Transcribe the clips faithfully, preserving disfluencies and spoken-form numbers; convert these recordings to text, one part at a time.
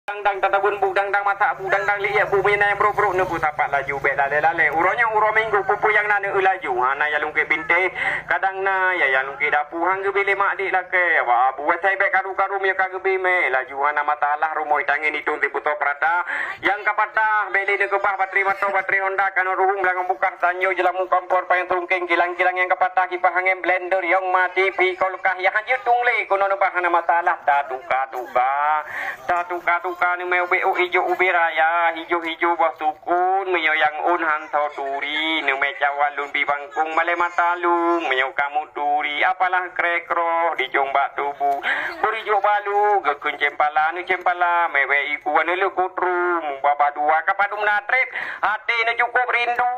Dang-dang tatabun bu, dang-dang masak bu, dang-dang liek bu, mina nyang brok-brok neupeusapat laju bèk lalé-lalé. Uroe nyoe uroe Minggu, peue-peue nyang na neueu laju. Hana nyang lungkét bintéh, kadang na ya nyang lungkét dapu, han geubri lé mak dek lakèe. Wah, bu wasai bèk karu-karu meunyoe ka geubri mè laju, hana masalah rumoh tangieng itong siputoe peurata. Nyang ka patah bèk lé neukeubah, batri moto, batri Honda, kanoe ruhueng, beulangong bukah, tanyoe jeulamu, kompor, payong teulungkeng, kilang-kilang nyang ka patah, kipah angèn, blender, yong ma, TV, kulkas, nyang han jeuet tueng lé keunoe neubah, hana masalah, tatuka-tuka. Tatuka-tuka, neumè ubé ôk ijo ubé raya, hijo-hijo boh sukon, meunyoe nyang ôn han soe turi, neumè cawan lôn bi bangkong malèe mata lôn, meunyoe kamoe turi, apalah krèk roh dijong bak tuboh. Beurijok balu, geukheun cempala, neucempala, meuwèe iku, neuleuek kutru, mubaba dua, ka padum na trép, até neucukôp rindu,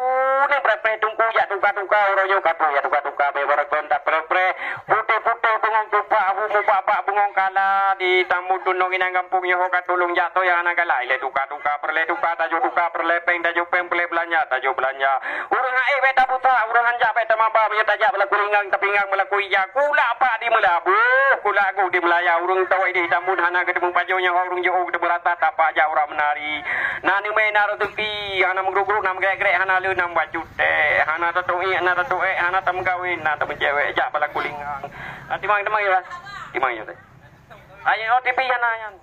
neupreh-preh teungku jak tuka-tuka, uroe nyoe ka tuka-tuka, meuwèe rakon tapreh-preh, putéh-putéh bungong tupak, hu mubak-bak bungong kala, di tambu tunong inong gampông nyoe ka tulông jak toh nyang hana galak, ilèe tuka-tuka, peureulèe tuka, tajok tuka, peureulèe pèng, tajok pèng, peureulèe beulanja, tajok beulanja. Ureueng han ék bèk tabuta, ureueng han jak bèk tamaba, meunyoe tajak beulaku lingang, tapinggang beulaku ija, kulak pak di meulaboh, kulak gu di meulaya, ureueng tawai di tambun hana geuteumeung pajoh nyoe, ureueng jiôh geuteumeung rata, tapak jak urat meunari. Na neumè na reuzeuki, hana meugruk-gruk, na meugrek-grek, hana le na meubacut teh, hana tatuék, na tatuék, hana tameugawen, na tameucewek, jak beulaku lingang. Ah, timang, timang ya, Bas. Timang ya, teh. Ayo, O T P ya na yan.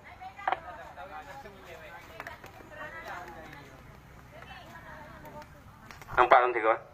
Nampak nanti kau.